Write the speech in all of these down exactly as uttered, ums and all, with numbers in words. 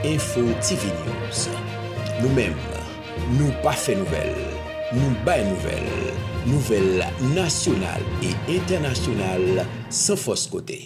Info T V News. Nou menm, nou pa fè nouvèl, nou bay nouvèl. Nouvèl nasyonal e entènasyonal san fòs kote.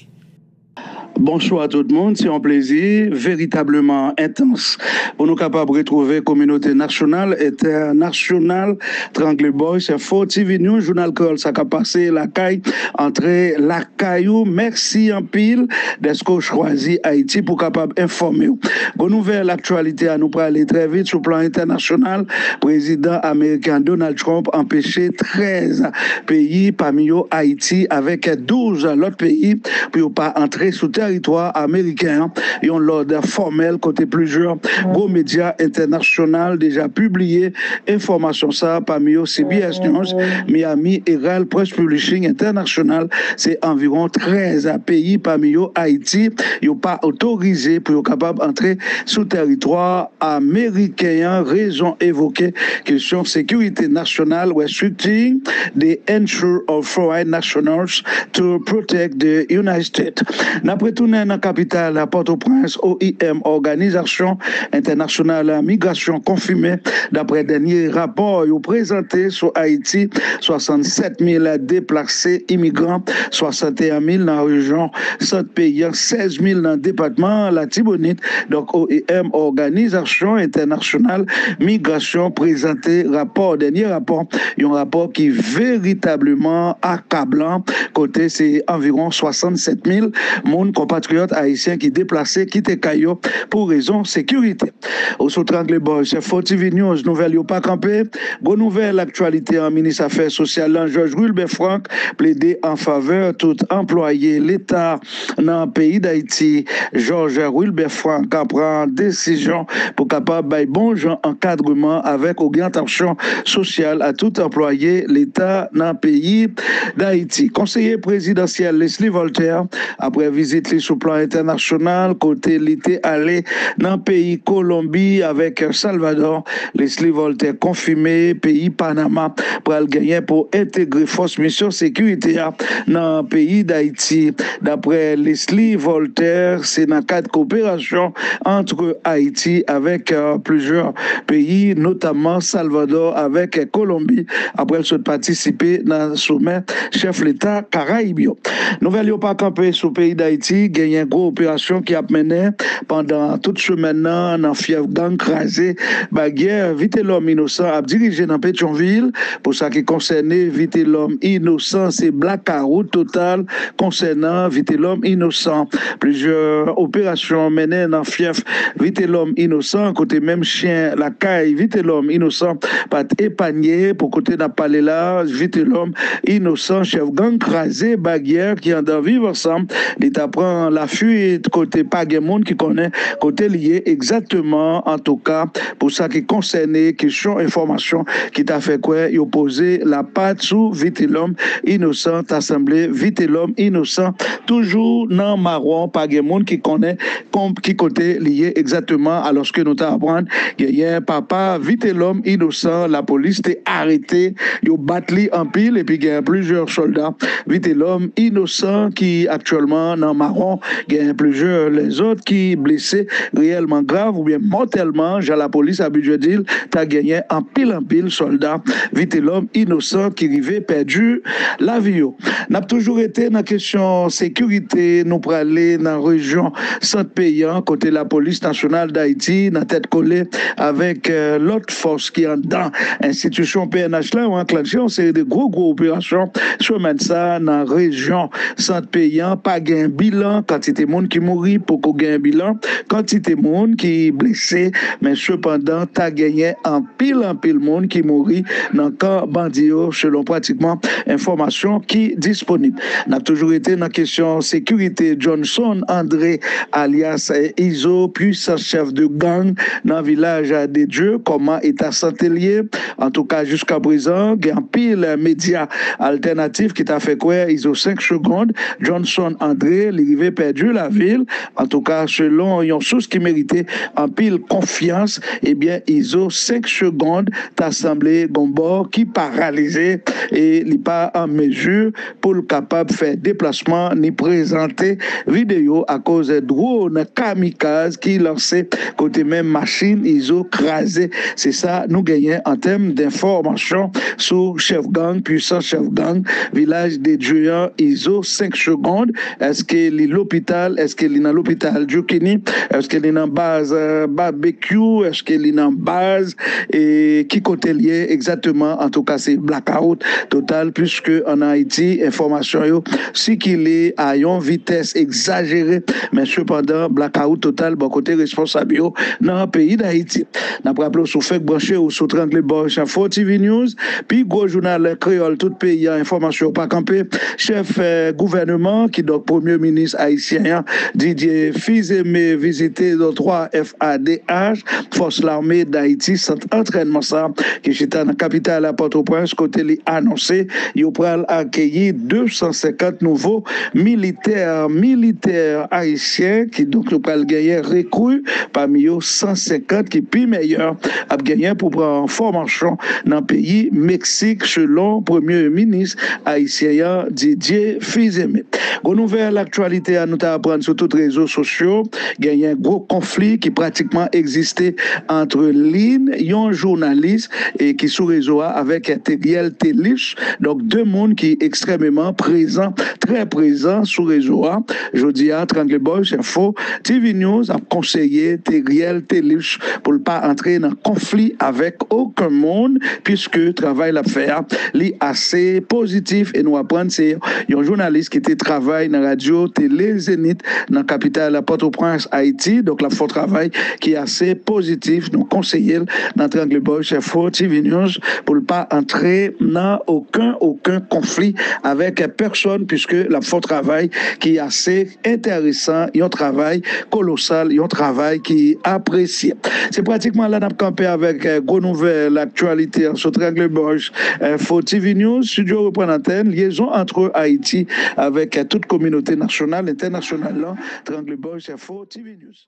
Bonswa tout moun, se yon plezi veritableman entans pou nou kapab retwouve kominote nasyonal, entènasyonal, Trangle Boy, se Fo T V News, jounal kreyòl sa k ap pase lakay, antre lakay ou. Mèsi anpil dèske w chwazi Ayiti pou kapab enfòme w. Gwo nouvèl aktyalite a, nou prale trè vit sou plan entènasyonal. Prezidan ameriken Donald Trump anpeche trèz peyi, pami yo Ayiti, avèk douz lòt peyi, pou yo pa antre sou tèritwa ameriken an. Yon lòd fòmèl kote plizyè gwo medya entènasyonal deja pibliye enfòmasyon sa a, pami yo C B S News, Miami Herald, Press Publishing International. Se anviwon trèz peyi, pami yo Ayiti, yo pa otorize pou yo kapab antre sou tèritwa ameriken an. Rezon evoke, kesyon sekirite nasyonal, restricting the entry of foreign nationals to protect the United States. N ap retounen nan kapital Pòtoprens. O I M, Òganizasyon Entènasyonal Migrasyon, konfime, daprè dènye rapò yo prezante sou Ayiti, swasannsèt mil deplase imigran, swasanteyen mil nan rejyon sant peyi an, sèz mil nan depatman Latibonit. Donk, O I M, Òganizasyon Entènasyonal Migrasyon, prezante rapò, dènye rapò, yon rapò ki veritableman akablan, kote se anviwon swasannsèt mil moun, konpatriyòt ayisyen, ki deplase kite kay yo pou rezon sekirite. Ou sou Trangle Boy, se Fo T V News, nouvèl yo pa kanpe. Gwo nouvèl aktyalite an, minis afè sosyal lan, Georges Wilbert Franck, plede an favè tout anplwaye Leta nan peyi Dayiti. Georges Wilbert Franck pran desizyon pou kapab bay bon jan ankadreman avèk ogyantasyon sosyal a tout anplwaye Leta nan peyi Dayiti. Konseye prezidansyèl Leslie Voltaire, apre vizit li sou plan entènasyonal, kote li te ale nan peyi Kolonbi avèk Salvador, Leslie Voltaire konfime peyi Panama pral genyen pou entegre fòs misyon sekirite a nan peyi Dayiti. Daprè Leslie Voltaire, se nan kad koperasyon ant Ayiti avèk, euh, plizyè peyi, notamman Salvador avèk Kolonbi, apre l sot patisipe nan somè chèf Leta Karayib yo. Nouvèl yo pa kanpe sou peyi Dayiti, genyen gwo operasyon ki ap mennen pandan tout semèn nan nan fyèf gang kraze Bagyè. Vitelòm Inosan ap dirije nan Petyonvil. Pou sa ki konsène Vitelòm Inosan, se blakawout total konsènan Vitelòm Inosan. Plizyè operasyon mennen nan fyèf Vitelòm Inosan, kote menm chen lakay Vitelòm Inosan pa t epanye. Pou kote n ap pale la, Vitelòm Inosan, chèf gang kraze Bagyè ki anndan Viv Ansanm, li ta pran lafuit kote pa gen moun ki konnen kote li ye egzakteman. Antouka, pou sa ki konsène kesyon enfòmasyon ki ta fè kwè yo poze lapat sou Vitelòm Inosan, ta sanble Vitelòm Inosan toujou nan mawon, pa gen moun ki konnen kon-, ki kote li ye egzakteman, alòske nou ta aprann genyen papa Vitelòm Inosan, lapolis te arete, yo bat li anpil, epi genyen plizyè sòlda Vitelòm Inosan ki aktyèlman nan mawon, genyen plizyè lèzòt ki blese reyèlman grav oubyen mòtèlman, jan lapolis abitye di l, ta genyen anpil, anpil sòlda Vitelòm Inosan ki rive pèdi lavi yo. N ap toujou rete nan kesyon sekirite, nou prale nan rejyon sant peyi an, kote lapolis nasyonal Dayiti, nan tèt kole avèk, euh, lòt fòs ki anndan enstitisyon P N H la, yo anklannche yon seri de gwo, gwo operasyon semèn sa a nan rejyon sant peyi an. Pa gen bilan, kantite moun ki mouri poko gen bilan, kantite moun ki blese, men sepandan, ta genyen anpil, anpil moun ki mouri nan kan bandi yo, selon pratikman enfòmasyon ki disponib. N ap toujou rete nan kesyon sekirite. Johnson André, alyas Izo, pwisans chèf de gang nan Vilaj de Dye, kòman eta sante l ye? Antouka, jiska prezan, gen anpil medya altènatif ki ta fè kwè Izo senk Segond, Johnson André, li rive pèdi lavi l. Antouka, selon yon sous ki merite anpil konfyans, ebyen, Izo, senk segond, ta sanble gon bò ki paralize e li pa an mezi pou l kapab fè deplasman ni prezante videyo akoz dwòn kamikaz ki lanse kote menm machin Izo kraze. Se sa nou genyen an tèm denfòmasyon sou chèf gang, pwisan chèf gang, Vilaj de Dye an, Izo, senk segond. Èske li lopital? Èske li nan lopital Djoukini? Èske li nan baz, eh, Babekyou? Èske li nan baz? E ki kote l ye egzakteman? Antouka, se blakawout total, piske ann Ayiti, enfòmasyon yo sikile a yon vitès egzajere. Men sepandan, blakawout total bò kote responsab yo nan peyi Dayiti. N ap raple w, si w fèk branche w sou Trangle Boys Info T V News, pi gwo jounal kreyòl tout peyi a, enfòmasyon pa kanpe. Chèf, eh, gouvènman, kidonk premye minis ayisyen an, Didier Fils-Aimé, vizite zòn twa F A D H, Fòs Lame Dayiti, sant antrènman sa, ki chita nan kapital la, Pòtoprens, kote li anonse yo pral akeyi de san senkant nouvo militè, militè ayisyen, ki donk yo pral genyen rekri, pami yo san senkant ki pi meyè ap genyen pou pran fòmasyon nan peyi Meksik, selon premye minis ayisyen an, Didier Fils-Aimé. Gwo nouvèl aktyalite a, nou ta aprann sou tout rezo sosyo, genyen gwo konfli ki pratikman egziste ant Lin, yon jounalis, e ki sou rezo a, avèk Teriel Telich. Donk, de moun ki ekstrèmeman prezan, trè prezan sou rezo a. Jodi a, Trangle Boys Info T V News ap konseye Teriel Telich pou l pa antre nan konfli avèk okenn moun, piske travay l ap fè a, li ase pozitif. E nou aprann se yon jounalis ki te travay nan radyo Tele Zenith nan kapital Pòtoprens, Ayiti. Donk, l ap fè yon travay ki ase pozitif. Nou konseye l nan Trangle Boys Info T V News pou l pa antre nan okenn, okenn konfli avèk pèsonn, piske l ap fè yon travay ki ase enteresan, yon travay kolosal, yon travay ki apresye. Se pratikman la n ap kanpe avèk, eh, gwo nouvèl aktyalite an sou Trangle Boys Info T V News. Studio reprann antèn, lyezon ant Ayiti avèk, eh, tout kominote nasyonal, entènasyonal lan, Trangle Boys Info T V News.